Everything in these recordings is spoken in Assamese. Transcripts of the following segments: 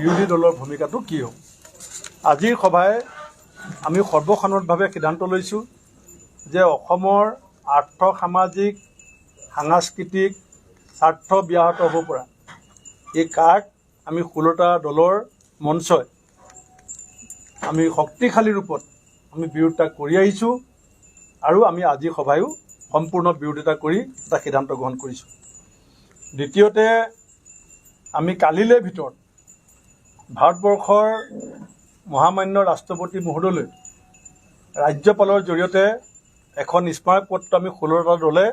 বিৰোধী দলৰ ভূমিকাটো কি হ'ব। আজিৰ সভাই আমি সৰ্বসন্মতভাৱে সিদ্ধান্ত লৈছোঁ যে অসমৰ আৰ্থ সামাজিক সাংস্কৃতিক স্বাৰ্থ ব্যাহত হ'ব পৰা এই কাক আমি 16টা দলৰ মঞ্চই আমি শক্তিশালী ৰূপত আমি বিৰোধিতা কৰি আহিছোঁ আৰু আমি আজি সভায়ো সম্পূৰ্ণ বিৰোধিতা কৰি এটা সিদ্ধান্ত গ্ৰহণ কৰিছোঁ। দ্বিতীয়তে, আমি কালিলৈ ভিতৰত ভাৰতবৰ্ষৰ মহামান্য ৰাষ্ট্ৰপতি মহোদয়লৈ ৰাজ্যপালৰ জৰিয়তে এখন স্মাৰকপত্ৰ আমি 16টা দলে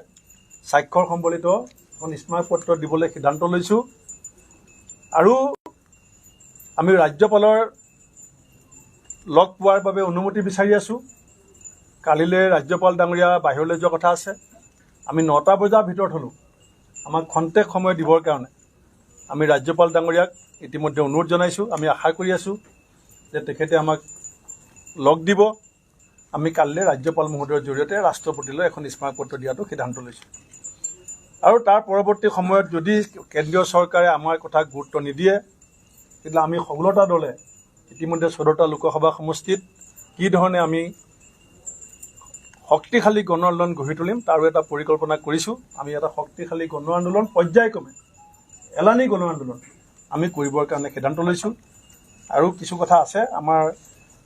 স্বাক্ষৰ সম্বলিত এখন স্মাৰকপত্ৰ দিবলৈ সিদ্ধান্ত লৈছোঁ আৰু আমি ৰাজ্যপালৰ লগ পোৱাৰ বাবে অনুমতি বিচাৰি আছোঁ। কালিলৈ ৰাজ্যপাল ডাঙৰীয়া বাহিৰলৈ যোৱা কথা আছে। আমি 9টা বজাৰ ভিতৰত হ'লেও আমাক খন্তেক সময় দিবৰ কাৰণে আমি ৰাজ্যপাল ডাঙৰীয়াক ইতিমধ্যে অনুৰোধ জনাইছোঁ। আমি আশা কৰি আছোঁ যে তেখেতে আমাক লগ দিব। আমি কালিলৈ ৰাজ্যপাল মহোদয়ৰ জৰিয়তে ৰাষ্ট্ৰপতিলৈ এখন স্মাৰকপত্ৰ দিয়াটো সিদ্ধান্ত লৈছোঁ। আৰু তাৰ পৰৱৰ্তী সময়ত যদি কেন্দ্ৰীয় চৰকাৰে আমাৰ কথা গুৰুত্ব নিদিয়ে, তেতিয়াহ'লে আমি 16টা দলে ইতিমধ্যে 14টা লোকসভা সমষ্টিত কি ধৰণে আমি শক্তিশালী গণ আন্দোলন গঢ়ি তুলিম তাৰো এটা পৰিকল্পনা কৰিছোঁ। আমি এটা শক্তিশালী গণ আন্দোলন পৰ্যায়ক্ৰমে এলানি গণ আন্দোলন আমি কৰিবৰ কাৰণে সিদ্ধান্ত লৈছোঁ। আৰু কিছু কথা আছে। আমাৰ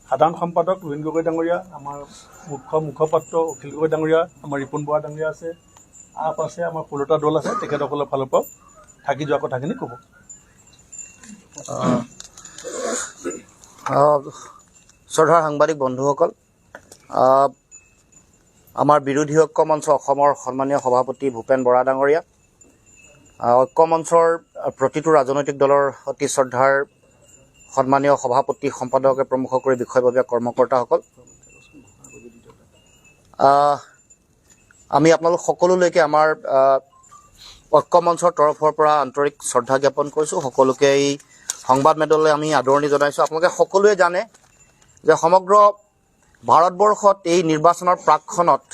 সাধাৰণ সম্পাদক লুৰীণ গগৈ ডাঙৰীয়া, আমাৰ মুখ্য মুখপাত্ৰ অখিল গগৈ ডাঙৰীয়া, আমাৰ ৰিপুণ বৰা ডাঙৰীয়া আছে, আপ আছে, আমাৰ 16টা দল আছে, তেখেতসকলৰ ফালৰ পৰাও থাকি যোৱা কথাখিনি ক'ব। শ্ৰদ্ধাৰ সাংবাদিক বন্ধুসকল, আমাৰ বিৰোধী ঐক্য মঞ্চ অসমৰ সন্মানীয় সভাপতি ভূপেন বৰা ডাঙৰীয়া, ঐক্য মঞ্চৰ প্ৰতিটো ৰাজনৈতিক দলৰ অতি শ্ৰদ্ধাৰ সন্মানীয় সভাপতি, সম্পাদকে প্ৰমুখ কৰি বিষয়ববীয়া কৰ্মকৰ্তাসকল, আমি আপোনালোক সকলোলৈকে আমাৰ ঐক্য মঞ্চৰ তৰফৰ পৰা আন্তৰিক শ্ৰদ্ধা জ্ঞাপন কৰিছোঁ। সকলোকে এই সংবাদ মেললৈ আমি আদৰণি জনাইছোঁ। আপোনালোকে সকলোৱে জানে যে সমগ্ৰ ভাৰতবৰ্ষত এই নিৰ্বাচনৰ প্ৰাকক্ষণত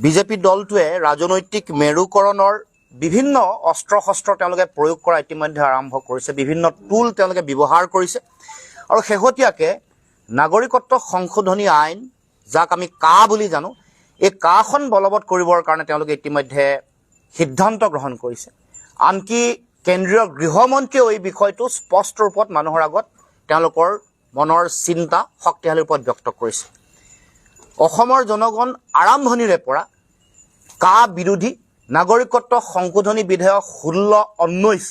বিজেপি দলটোৱে ৰাজনৈতিক মেৰুকৰণৰ বিভিন্ন অস্ত্ৰ শস্ত্ৰ তেওঁলোকে প্ৰয়োগ কৰা ইতিমধ্যে আৰম্ভ কৰিছে, বিভিন্ন টুল তেওঁলোকে ব্যৱহাৰ কৰিছে। আৰু শেহতীয়াকৈ নাগৰিকত্ব সংশোধনী আইন, যাক আমি কা বুলি জানো, এই কাখন বলবৎ কৰিবৰ কাৰণে তেওঁলোকে ইতিমধ্যে সিদ্ধান্ত গ্ৰহণ কৰিছে। আনকি কেন্দ্ৰীয় গৃহমন্ত্ৰীয়েও এই বিষয়টো স্পষ্ট ৰূপত মানুহৰ আগত তেওঁলোকৰ মনৰ চিন্তা শক্তিশালী ৰূপত ব্যক্ত কৰিছে। অসমৰ জনগণ আৰম্ভণিৰে পৰা কা বিৰোধী, নাগৰিকত্ব সংশোধনী বিধেয়ক 16-19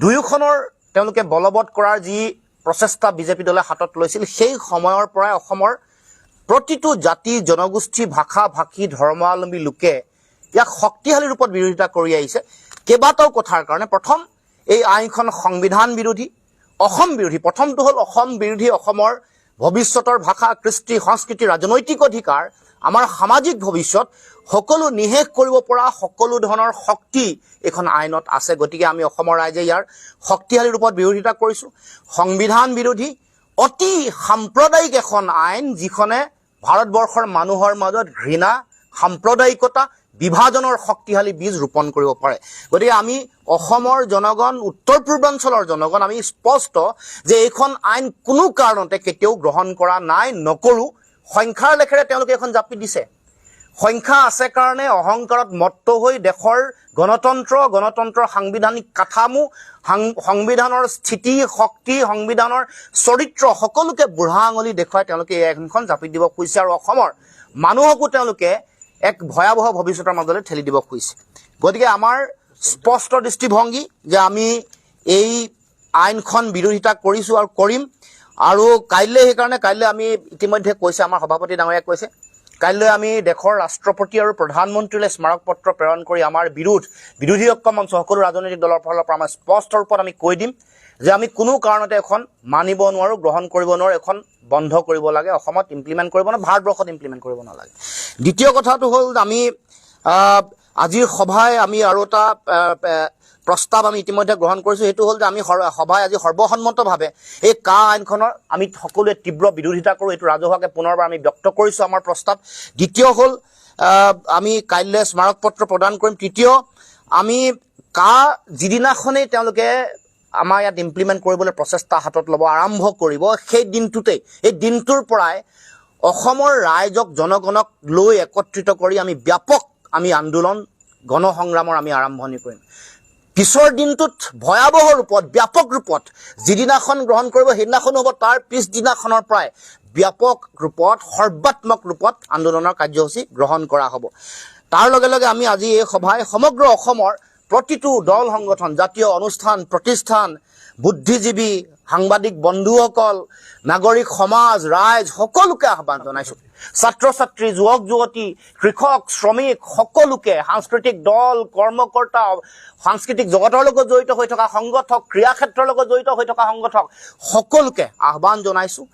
দুয়োখনৰ তেওঁলোকে বলবৎ কৰাৰ যি প্ৰচেষ্টা বিজেপি দলে হাতত লৈছিল, সেই সময়ৰ পৰাই অসমৰ প্ৰতিটো জাতি, জনগোষ্ঠী, ভাষা ভাষী, ধৰ্মাৱলম্বী লোকে ইয়াক শক্তিশালী ৰূপত বিৰোধিতা কৰি আহিছে কেইবাটাও কথাৰ কাৰণে। প্ৰথম, এই আইনখন সংবিধান বিৰোধী, অসম বিৰোধী। প্ৰথমটো হ'ল অসম বিৰোধী। অসমৰ ভৱিষ্যতৰ ভাষা, কৃষ্টি, সংস্কৃতি, ৰাজনৈতিক অধিকাৰ, আমাৰ সামাজিক ভৱিষ্যত সকলো নিশেষ কৰিব পৰা সকলো ধৰণৰ শক্তি এইখন আইনত আছে। গতিকে আমি অসমৰ ৰাইজে ইয়াৰ শক্তিশালী ৰূপত বিৰোধিতা কৰিছোঁ। সংবিধান বিৰোধী, অতি সাম্প্ৰদায়িক এখন আইন, যিখনে ভাৰতবৰ্ষৰ মানুহৰ মাজত ঘৃণা, সাম্প্ৰদায়িকতা, বিভাজনৰ শক্তিশালী বীজ ৰোপণ কৰিব পাৰে। গতিকে আমি অসমৰ জনগণ, উত্তৰ পূৰ্বাঞ্চলৰ জনগণ, আমি স্পষ্ট যে এইখন আইন কোনো কাৰণতে কেতিয়াও গ্ৰহণ কৰা নাই, নকৰোঁ। সংখ্যাৰ লেখেৰে তেওঁলোকে এইখন জাপি দিছে। সংখ্যা আছে কাৰণে অহংকাৰত মত্ত হৈ দেশৰ গণতন্ত্ৰ, গণতন্ত্ৰৰ সাংবিধানিক কাঠামো, সংবিধানৰ স্থিতি, শক্তি, সংবিধানৰ চৰিত্ৰ সকলোকে বুঢ়া আঙুলি দেখুৱাই তেওঁলোকে এই আইনখন জাপি দিব খুজিছে আৰু অসমৰ মানুহকো তেওঁলোকে এক ভয়াৱহ ভৱিষ্যতৰ মাজলৈ ঠেলি দিব খুজিছে। গতিকে আমাৰ স্পষ্ট দৃষ্টিভংগী যে আমি এই আইনখন বিৰোধিতা কৰিছোঁ আৰু কৰিম। আৰু কাইলৈ সেইকাৰণে কাইলৈ আমি ইতিমধ্যে কৈছে, আমাৰ সভাপতি ডাঙৰীয়াই কৈছে, কাইলৈ আমি দেশৰ ৰাষ্ট্ৰপতি আৰু প্ৰধানমন্ত্ৰীলৈ স্মাৰকপত্ৰ প্ৰেৰণ কৰি আমাৰ বিৰোধী ঐক্য মঞ্চ সকলো ৰাজনৈতিক দলৰ ফালৰ পৰা আমাৰ স্পষ্ট ৰূপত আমি কৈ দিম যে আমি কোনো কাৰণতে এখন মানিব নোৱাৰোঁ, গ্ৰহণ কৰিব নোৱাৰোঁ, এখন বন্ধ কৰিব লাগে, অসমত ইমপ্লিমেণ্ট কৰিব নালাগে, ভাৰতবৰ্ষত ইমপ্লিমেণ্ট কৰিব নালাগে। দ্বিতীয় কথাটো হ'ল আমি আজিৰ সভাই আমি আৰু এটা প্ৰস্তাৱ আমি ইতিমধ্যে গ্ৰহণ কৰিছোঁ। সেইটো হ'ল যে আমি সভাই আজি সৰ্বসন্মতভাৱে এই কা আইনখনৰ আমি সকলোৱে তীব্ৰ বিৰোধিতা কৰোঁ। এইটো ৰাজহুৱাকৈ পুনৰবাৰ আমি ব্যক্ত কৰিছোঁ আমাৰ প্ৰস্তাৱ। দ্বিতীয় হ'ল আমি কাইলৈ স্মাৰকপত্ৰ প্ৰদান কৰিম। তৃতীয়, আমি কা যিদিনাখনেই তেওঁলোকে আমাৰ ইয়াত ইমপ্লিমেণ্ট কৰিবলৈ প্ৰচেষ্টা হাতত ল'ব আৰম্ভ কৰিব, সেই দিনটোতেই, এই দিনটোৰ পৰাই অসমৰ ৰাইজক, জনগণক লৈ একত্ৰিত কৰি আমি ব্যাপক আমি আন্দোলন, গণসংগ্ৰামৰ আমি আৰম্ভণি কৰিম। পিছৰ দিনটোত ভয়াৱহ ৰূপত, ব্যাপক ৰূপত যিদিনাখন গ্ৰহণ কৰিব সেইদিনাখনো হ'ব, তাৰ পিছদিনাখনৰ পৰাই ব্যাপক ৰূপত, সৰ্বাত্মক ৰূপত আন্দোলনৰ কাৰ্যসূচী গ্ৰহণ কৰা হ'ব। তাৰ লগে লগে আমি আজি এই সভাই সমগ্ৰ অসমৰ প্ৰতিটো দল সংগঠন, জাতীয় অনুষ্ঠান প্ৰতিষ্ঠান, বুদ্ধিজীৱী, সাংবাদিক বন্ধুসকল, নাগৰিক সমাজ, ৰাইজ সকলোকে আহ্বান জনাইছোঁ। ছাত্ৰ ছাত্ৰী, যুৱক যুৱতী, কৃষক, শ্ৰমিক সকলোকে, সাংস্কৃতিক দল, কৰ্মকৰ্তা, সাংস্কৃতিক জগতৰ লগত জড়িত হৈ থকা সংগঠক, ক্ৰীড়া ক্ষেত্ৰৰ লগত জড়িত হৈ থকা সংগঠক সকলোকে আহ্বান জনাইছোঁ।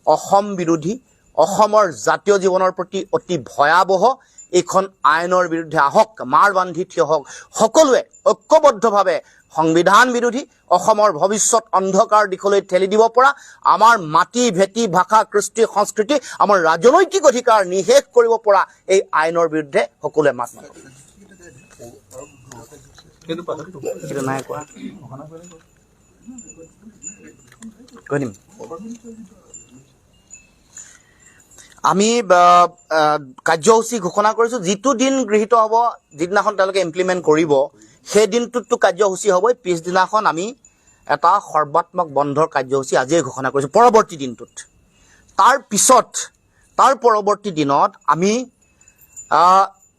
অসম বিৰোধী, অসমৰ জাতীয় জীৱনৰ প্ৰতি অতি ভয়াৱহ এইখন আইনৰ বিৰুদ্ধে আহক, মাৰ বান্ধি থিয় হওক। সকলোৱে ঐক্যবদ্ধভাৱে সংবিধান বিৰোধী, অসমৰ ভৱিষ্যত অন্ধকাৰ দিশলৈ ঠেলি দিব পৰা, আমাৰ মাটি ভেটি, ভাষা, কৃষ্টি, সংস্কৃতি, আমাৰ ৰাজনৈতিক অধিকাৰ নিশেষ কৰিব পৰা এই আইনৰ বিৰুদ্ধে সকলোৱে মাত মাতক। সেইটো নাই কোৱা, কৈ দিম। আমি কাৰ্যসূচী ঘোষণা কৰিছোঁ। যিটো দিন গৃহীত হ'ব, যিদিনাখন তেওঁলোকে ইমপ্লিমেণ্ট কৰিব, সেই দিনটোততো কাৰ্যসূচী হ'বই। পিছদিনাখন আমি এটা সৰ্বাত্মক বন্ধৰ কাৰ্যসূচী আজিয়ে ঘোষণা কৰিছোঁ পৰৱৰ্তী দিনটোত। তাৰ পিছত, তাৰ পৰৱৰ্তী দিনত আমি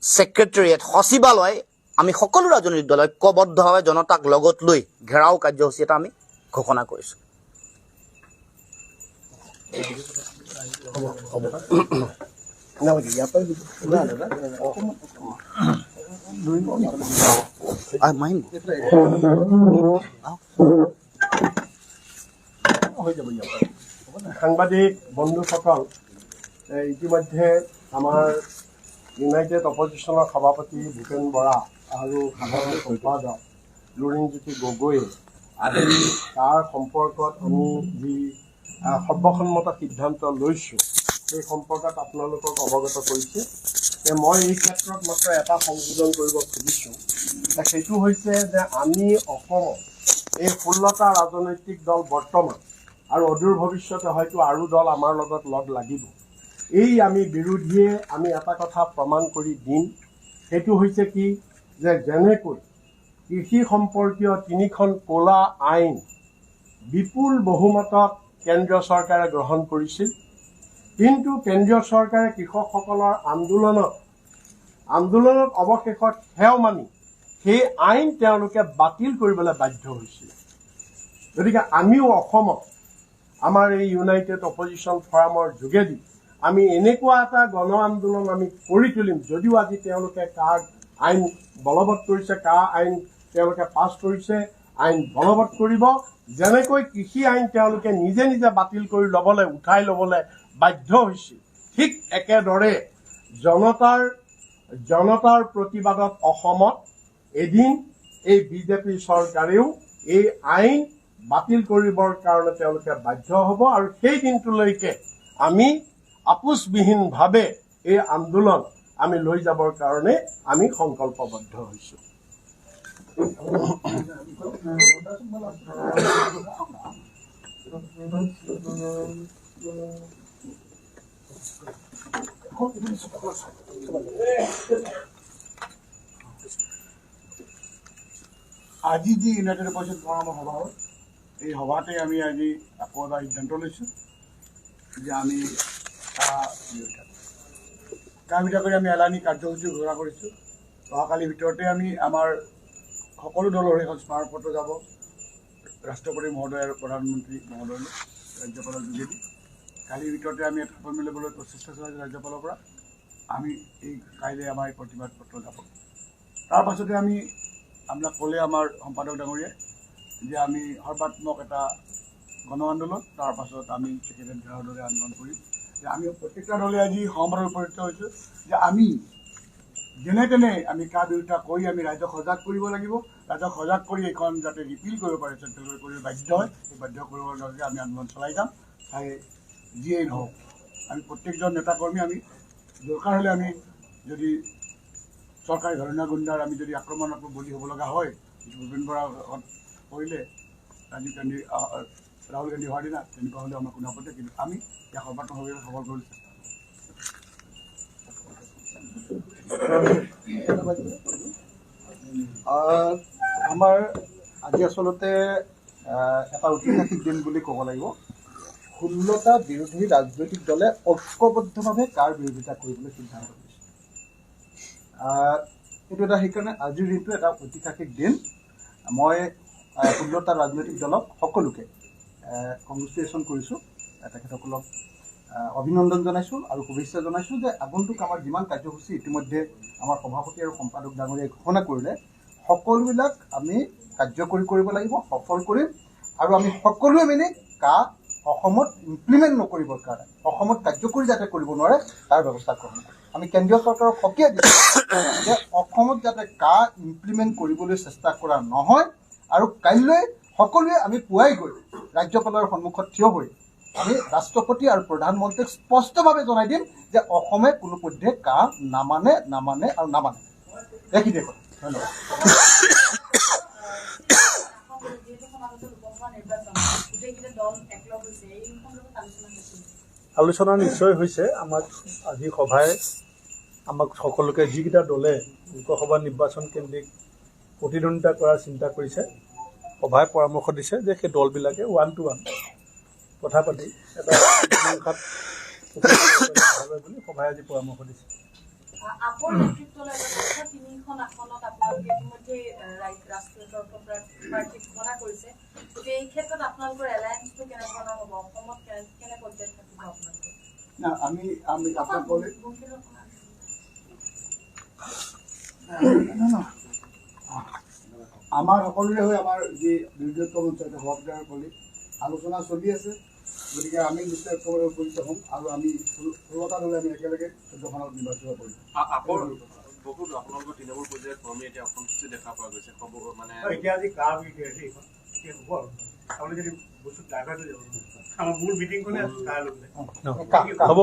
ছেক্ৰেটেৰিয়েট, সচিবালয়, আমি সকলো ৰাজনৈতিক দল ঐক্যবদ্ধভাৱে জনতাক লগত লৈ ঘেৰাও কাৰ্যসূচী এটা আমি ঘোষণা কৰিছোঁ। সাংবাদিক বন্ধুসকল, ইতিমধ্যে আমাৰ ইউনাইটেড অপজিশ্যনৰ সভাপতি ভূপেন বৰা আৰু সাধাৰণ সম্পাদক লুৰিণজ্যোতি গগৈয়ে আজি তাৰ সম্পৰ্কত আমি যি সৰ্বসন্মত সিদ্ধান্ত লৈছোঁ সেই সম্পৰ্কত আপোনালোকক অৱগত কৰিছে। মই এই ক্ষেত্ৰত মাত্ৰ এটা সংযোজন কৰিব খুজিছোঁ, সেইটো হৈছে যে আমি অসমত এই 16টা ৰাজনৈতিক দল বৰ্তমান আৰু অদূৰ ভৱিষ্যতে হয়তো আৰু দল আমাৰ লগত লগ লাগিব, এই আমি বিৰোধীয়ে আমি এটা কথা প্ৰমাণ কৰি দিম। সেইটো হৈছে কি যে যেনেকৈ কৃষি সম্পৰ্কীয় 3খন ক'লা আইন বিপুল বহুমতত কেন্দ্ৰীয় চৰকাৰে গ্ৰহণ কৰিছিল, কিন্তু কেন্দ্ৰীয় চৰকাৰে কৃষকসকলৰ আন্দোলনত অৱশেষত সেও মানি সেই আইন তেওঁলোকে বাতিল কৰিবলৈ বাধ্য হৈছিল। গতিকে আমিও অসমত আমাৰ এই ইউনাইটেড অপজিশ্যন ফৰামৰ যোগেদি আমি এনেকুৱা এটা গণ আন্দোলন আমি কৰি তুলিম। যদিও আজি তেওঁলোকে কা আইন বলবৎ কৰিছে, কা আইন তেওঁলোকে পাছ কৰিছে, আইন বলবৎ কৰিব, যেনেকৈ কৃষি আইন তেওঁলোকে নিজে নিজে বাতিল কৰি ল'বলৈ, উঠাই ল'বলৈ বাধ্য হৈছিল, ঠিক একেদৰে জনতাৰ প্ৰতিবাদত অসমত এদিন এই বিজেপি চৰকাৰেও এই আইন বাতিল কৰিবৰ কাৰণে তেওঁলোকে বাধ্য হ'ব। আৰু সেই দিনটোলৈকে আমি আপোচবিহীনভাৱে এই আন্দোলন আমি লৈ যাবৰ কাৰণে আমি সংকল্পবদ্ধ হৈছোঁ। আজি যি ইউনাইটেড অপজিশ্যন ফৰামৰ সভা হ'ল, এই সভাতে আমি আজি আকৌ এবাৰ সিদ্ধান্ত লৈছোঁ যে আমি কা বিৰোধিতা কৰি আমি এলানি কাৰ্যসূচী ঘোষণা কৰিছোঁ। অহাকালিৰ ভিতৰতে আমি আমাৰ সকলো দলৰ এখন স্মাৰকপত্ৰ যাব ৰাষ্ট্ৰপতি মহোদয় আৰু প্ৰধানমন্ত্ৰী মহোদয়লৈ, ৰাজ্যপালৰ যোগেদি। কালিৰ ভিতৰতে আমি এটা এপইণ্টমেণ্ট ল'বলৈ প্ৰচেষ্টা চলাইছোঁ ৰাজ্যপালৰ পৰা। আমি এই কাইলৈ আমাৰ এই প্ৰতিবাদ পত্ৰ যাব। তাৰ পাছতে আমি আপোনাক ক'লে আমাৰ সম্পাদক ডাঙৰীয়াই যে আমি সৰ্বাত্মক এটা গণ আন্দোলন, তাৰ পাছত আমি ছেক্ৰেটেৰিয়েট ঘেৰাওৰ দৰে আন্দোলন কৰিম। যে আমি প্ৰত্যেকটা দলে আজি সহমতত উপনীত হৈছোঁ যে আমি যেনে তেনে আমি কা বিৰোধিতা কৰি আমি ৰাইজক সজাগ কৰিব লাগিব। ৰাইজক সজাগ কৰি এইখন যাতে ৰিপিল কৰিব পাৰে, চেণ্ট্ৰেল কৰিব বাধ্য হয়, সেই বাধ্য কৰিবৰ লগে আমি আন্দোলন চলাই যাম, চাই যিয়েই নহওক। আমি প্ৰত্যেকজন নেতাকৰ্মী আমি দৰকাৰ হ'লে আমি যদি চৰকাৰী ঘৰণীয়া গুণ্ডাৰ আমি যদি আক্ৰমণত বলি হ'ব লগা হয়, যিটো ভূপেন বৰা কৰিলে, ৰাজীৱ গান্ধী, ৰাহুল গান্ধী হোৱাৰ দিনা তেনেকুৱা হ'লেও আমাৰ কোনো আপত্তি, কিন্তু আমি ইয়াক সৰ্বাত্মকভাৱে সফল কৰিবলৈ চেষ্টা কৰিম। আমাৰ আজি আচলতে এটা ঐতিহাসিক দিন বুলি ক'ব লাগিব। 16টা বিৰোধী ৰাজনৈতিক দলে ঐক্যবদ্ধভাৱে কাৰ বিৰোধিতা কৰিবলৈ সিদ্ধান্ত লৈছে। এইটো এটা, সেইকাৰণে আজিৰ দিনটো এটা ঐতিহাসিক দিন। মই 16টা ৰাজনৈতিক দলক সকলোকে কংগ্ৰেচুলেশ্যন কৰিছোঁ, তেখেতসকলক অভিনন্দন জনাইছোঁ আৰু শুভেচ্ছা জনাইছোঁ যে আগন্তুক আমাৰ যিমান কাৰ্যসূচী ইতিমধ্যে আমাৰ সভাপতি আৰু সম্পাদক ডাঙৰীয়াই ঘোষণা কৰিলে, সকলোবিলাক আমি কাৰ্যকৰী কৰিব লাগিব, সফল কৰিম আৰু আমি সকলোৱে মিলি কা অসমত ইমপ্লিমেণ্ট নকৰিবৰ কাৰণে, অসমত কাৰ্যকৰী যাতে কৰিব নোৱাৰে তাৰ ব্যৱস্থা গ্ৰহণ কৰিম। আমি কেন্দ্ৰীয় চৰকাৰক সকীয়াই দিছোঁ যে অসমত যাতে কা ইমপ্লিমেণ্ট কৰিবলৈ চেষ্টা কৰা নহয় আৰু কাইলৈ সকলোৱে আমি পুৱাই গৈ ৰাজ্যপালৰ সন্মুখত থিয় হৈ আমি ৰাষ্ট্ৰপতি আৰু প্ৰধানমন্ত্ৰীক স্পষ্টভাৱে জনাই দিম যে অসমে কোনো পধ্যে কা নামানে, নামানে আৰু নামানে। এইখিনিয়ে কথা। ধন্যবাদ। আলোচনা নিশ্চয় হৈছে। আমাক আজি সভাই আমাক সকলোকে, যিকেইটা দলে লোকসভা নিৰ্বাচন কেন্দ্ৰিক প্ৰতিদ্বন্দ্বিতা কৰাৰ চিন্তা কৰিছে, সভাই পৰামৰ্শ দিছে যে সেই দলবিলাকে 1 to 1 কথা পাতি এটা মীমাংসাত বুলি সভাই আজি পৰামৰ্শ দিছে। আপৰ নেতৃত্বলৈ 3খন আসনত আপোনালোকে ইতিমধ্যে ৰাষ্ট্ৰীয় তৰফৰ পৰা প্ৰাৰ্থী ঘোষণা কৰিছে, গতিকে এই ক্ষেত্ৰত আপোনালোকৰ এলায়েন্সটো কেনেধৰণৰ হ'ব, অসমত কেনে পৰ্যায়ত থাকিব আপোনালোকে? না, আমি আমি আমাৰ সকলোৰে হৈ আমাৰ যি বিৰোধী ঐক্য মঞ্চ সভাপতি ক'লে আলোচনা চলি আছে, গতিকে আমি নিশ্চয় ঐক্যমত উপনীত হ'ম আৰু আমি 16টা দলে আমি একেলগে 14খনত নিৰ্বাচিত কৰিম। আপৰ বহুত আপোনালোকৰ তৃণমূল পৰ্যায়ত কৰ্মী এতিয়া অসন্তুষ্টি দেখা পোৱা গৈছে। মানে এতিয়া আজি কা হ'ব।